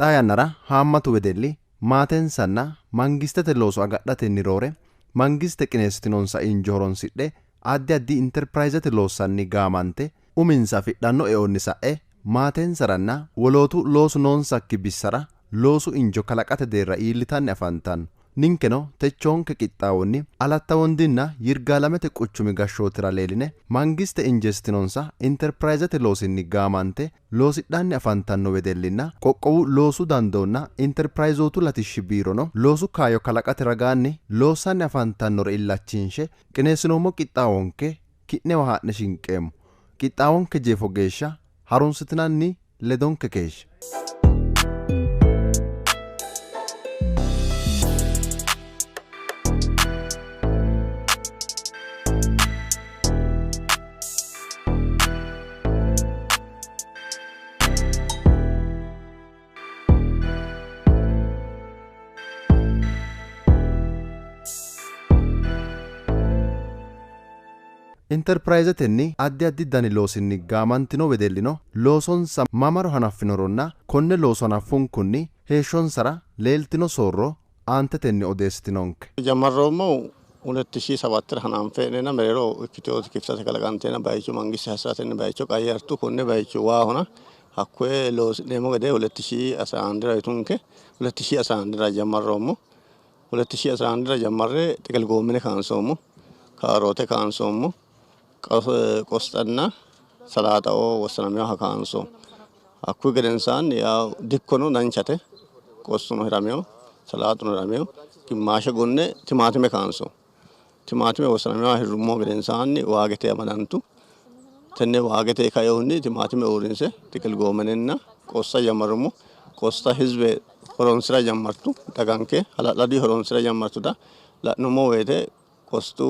Xaa yannara haammatu wedelli maatensanna mangistete looso agadhatenni roore mangiste qineessitinonsa injo horonsidhe addi addi interpirayzete loossanni gaamante uminsa afidhanno eonni sa'e maatensaranna wolootu loosu noonsakki bissara loosu injo kalaqate deerra iillitanni afantanno. Ninkeno techoonke qixxaawonni Alatta Wondinna Yirgaalamete quchumi gashshootira leelline mangiste injeessitinonsa interpirayzete loosinni gaamante loosidhanni afantanno wedellinna qoqqowu loosu dandoonna interpirayzootu latishshi biirono loosu kaayyo kalaqate ragaanni loossanni afantannore illachinshe qineessinoommo qixxaawonke ki'newa haa'ne shinqeemmo. Qixxaawonke jeefo geeshsha harunsitinanni ledonke keeshshe. Interpirayzetenni addi addi dani loosinni gaamantino wedellino loosonsa mamaro hanaffinoronna konne looso hanaffunkunni heeshshonsara leeltino soorro aantetenni odeessitinonke. Jammarroommohu 2007 hananfe hee'neenna mereero ikkiteyooti kiftate kalaqanteenna bayicho mangiste hasiratenni bayicho qayyartu konne bayicho waahona hakkoye loosi'neemmo gede 2011 yitunke 2011 jammarroommo. 2011 jammarre xiqil goommene kaansoommo, kaaroote kaansoommo, qosxanna salaaxaoo wossanaminoha kaansoommo. Hakkuyi gedensaanni yaw dikkono danchate, qostuno hiramino, salaaxuno hiramino, gimmaashe gonne timaatime kaansoommo. Timaatime wossanaminoha hirrummo gedensaanni waagete amadantu. Tenne waagete kainohunni timaatime uurrinse xiqil goommenenna qosta jammarrummo. Qosta hizbe horonsira jammartu, daganke hala'ladu horonsira jammartuta la'nummo woyte qostu